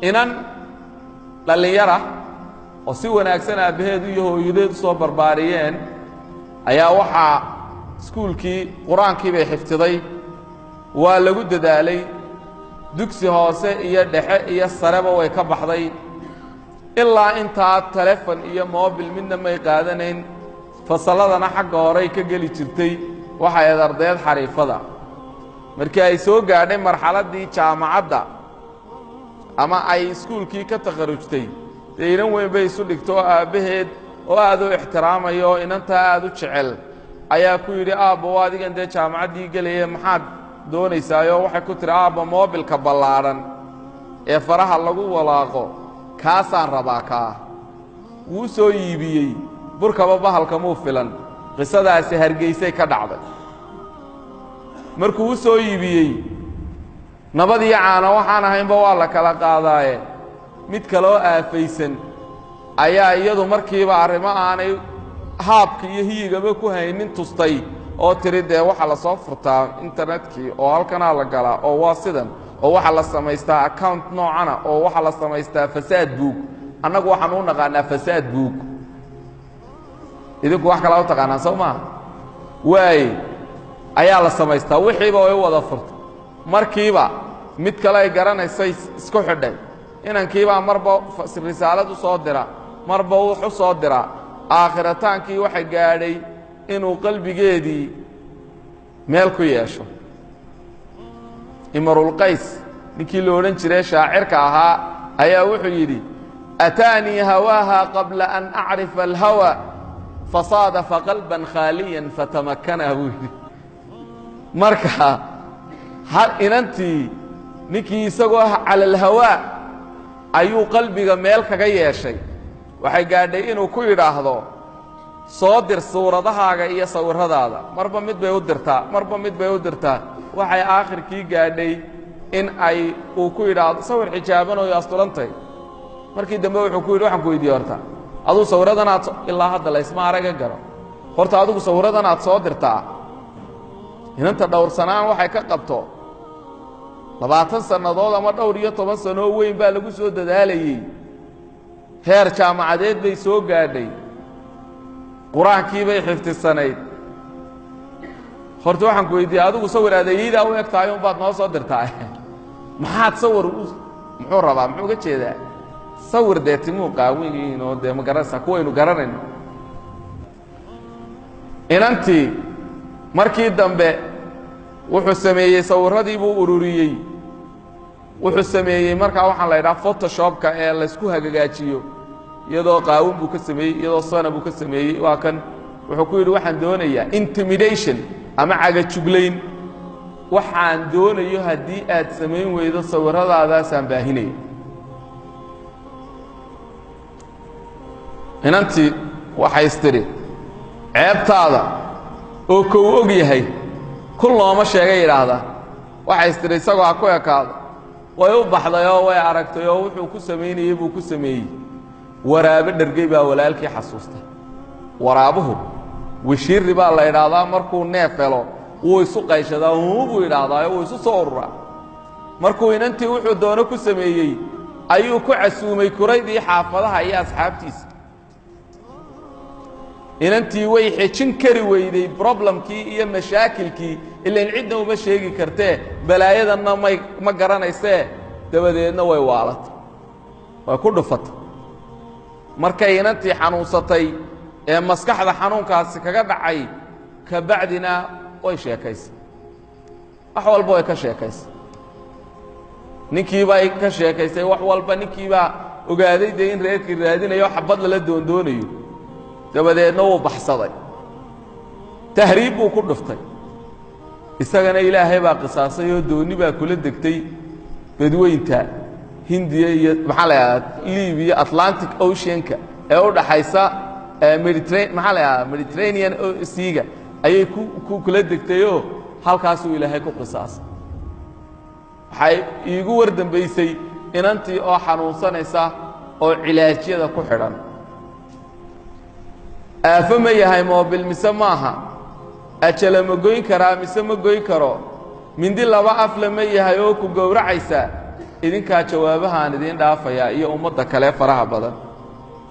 Inan dhallinyara oo si wanaagsan aabbaheedu iyo hooyadeed u soo barbaariyeen ayaa waxaa iskuulkii qur-aankii bay xifdiday, waa lagu dadaalay, dugsi hoose iyo dhexe iyo sareba way ka baxday. Ilaa intaa telefon iyo mobil midna may qaadanayn, fasalladana xagga horey ka geli jirtay, waxay ahayd ardayd xariifada. Markii ay soo gaadhay marxaladdii jaamacadda ama ay iskuulkii ka takharujtay, dee inan weyn bay isu dhigto oo aabbaheed oo aad u ixtiraamaya oo inantaa aad u jecel ayaa ku yidhi, aabba waa adigan dee jaamacaddii gelaya, maxaad doonaysaayoo? Waxay ku tihi, aabba moobilka ballaadhan ee faraha lagu walaaqo kaasaan rabaa. Kaa wuu soo iibiyey, burkaba bahalka muu filan. Qisadaasi Hargeysay ka dhacday. Markuu u soo iibiyey, nabad iyo caano waxaan ahaynba waa la kala qaadaaye, mid kaloo aafaysan ayaa iyadu markiiba arrimo aanay haabka iyo hiyigaba ku haynin tustay oo tiri, dee waxaa la soo furtaa internetkii oo halkanaa la galaa oo waa sidan oo waxaa la samaystaa account noocana oo waxaa la samaystaa fasaad buug. Annagu waxaan u naqaanaa fasaad buug, idinku wax kalaa u taqaanaan, soo maaha? Waaye, ayaa la samaystaa. Wixiiba way u wada furtay. Markiiba mid kale ay garanaysay isku xidhay. Inankiibaa marba risaalad u soo dira, marba wax u soo dira. Aakhirataankii waxa gaadhay inuu qalbigeedii meel ku yeesho. Imarulqays ninkii la odhan jiray shaacirka ahaa ayaa wuxuu yidhi, ataanii hawaaha qabla an acrifa alhawa, fasaadafa qalban khaaliyan fatamakana, buu yidhi. Marka inantii ninkii isagoo cala alhawaa ayuu qalbiga meel kaga yeeshay. Waxay gaadhay inuu ku yidhaahdo, soo dir suuradahaaga iyo sawirradaada. Marba mid bay u dirtaa, marba mid bay u dirtaa. Waxay aakhirkii gaadhay in ay uu ku yidhaahdo, sawir xijaabanooyo asturantay. Markii dambe wuxuu ku yidhi, waxaan ku weydiiye, horta aduu sawirradan aad ilaa hadda laysma araga garo, horta adigu sawirradan aad soo dirtaa inanta dhowrsanaan waxay ka qabto? 20 sannadood ama dhowr iyo toban sanoo weyn baa lagu soo dadaalayey, heer jaamacadeed bay soo gaadhay, qur-aankii bay xifdisanayd. Horta waxaan ku weydiiyey, adigu sawir adeeyeydaa u eg tahay unbaad noo soo dirtaa, maxaad sawir u muxuu rabaa, muxuu uga jeedaa sawir dee timuu qaawan yihiin oo dee ma garanaysaa kuwaynu garanayno? Inantii markii dambe wuxuu sameeyey, sawirradii buu ururiyey. Wuxuu sameeyey markaa waxaan la idhaha Photoshopka ee laysku hagagaajiyo. Iyadoo qaawin buu ka sameeyey, iyadoo sana buu ka sameeyey. Waa kan wuxuu ku yidhi, waxaan doonayaa intimidation ama cagajuglayn, waxaan doonayo haddii aad samayn weydo sawirradaadaasaan baahinaya. Inantii waxay istidhi, ceebtaada oo kow og yahay kun looma sheegay yidhaahdaa. Waxay istidhi, isagoo ha ku ekaado. Way u baxday oo way aragtay oo wuxuu ku samaynayey buu ku sameeyey. Waraabe dhergey baa walaalkii xasuusta. Waraabuhu wishiiri baa la idhaahdaa, markuu neef helo wuu isu qayshadaa, huu buu idhaahdaa, wuu isu soo ururaa. Markuu inantii wuxuu doono ku sameeyey ayuu ku casuumay kuraydii xaafadaha iyo asxaabtiisa. Inantii way xejin kari weyday problemkii iyo mashaakilkii, ilan cidna uma sheegi kartee, balaayadanna may ma garanaysee. Dabadeedna way waalatay, way ku dhufatay. Markay inantii xanuunsatay ee maskaxda xanuunkaasi kaga dhacay, ka bacdina way sheekaysay, wax walba way ka sheekaysay. Ninkiibay ka sheekaysay wax walba. Ninkiibaa ogaaday dee in reerkii raadinayo, xabad lala doondoonayo. Dabadeedna wuu baxsaday, tahriib buu ku dhuftay. Isagana Ilaahay baa qisaasay oo doonni baa kula degtay badweynta Hindiya iyo maxaa la yidhahdaa Libiya, Atlantic Oceanka ee u dhaxaysa Mediterra, maxaa la yidhahdaa, Mediterranean Seaga ayay ku kula degtayoo halkaasuu Ilaahay ku qisaasay. Waxay iigu war dambaysay inantii oo xanuunsanaysa oo cilaajyada ku xidhan. Aafo ma yahay moobil mise maaha? Ajala ma goyn karaa mise ma goyn karo? Mindi laba afle ma yahay oo ku gowracaysa? Idinkaa jawaabahaan idiin dhaafayaa iyo ummadda kale faraha badan.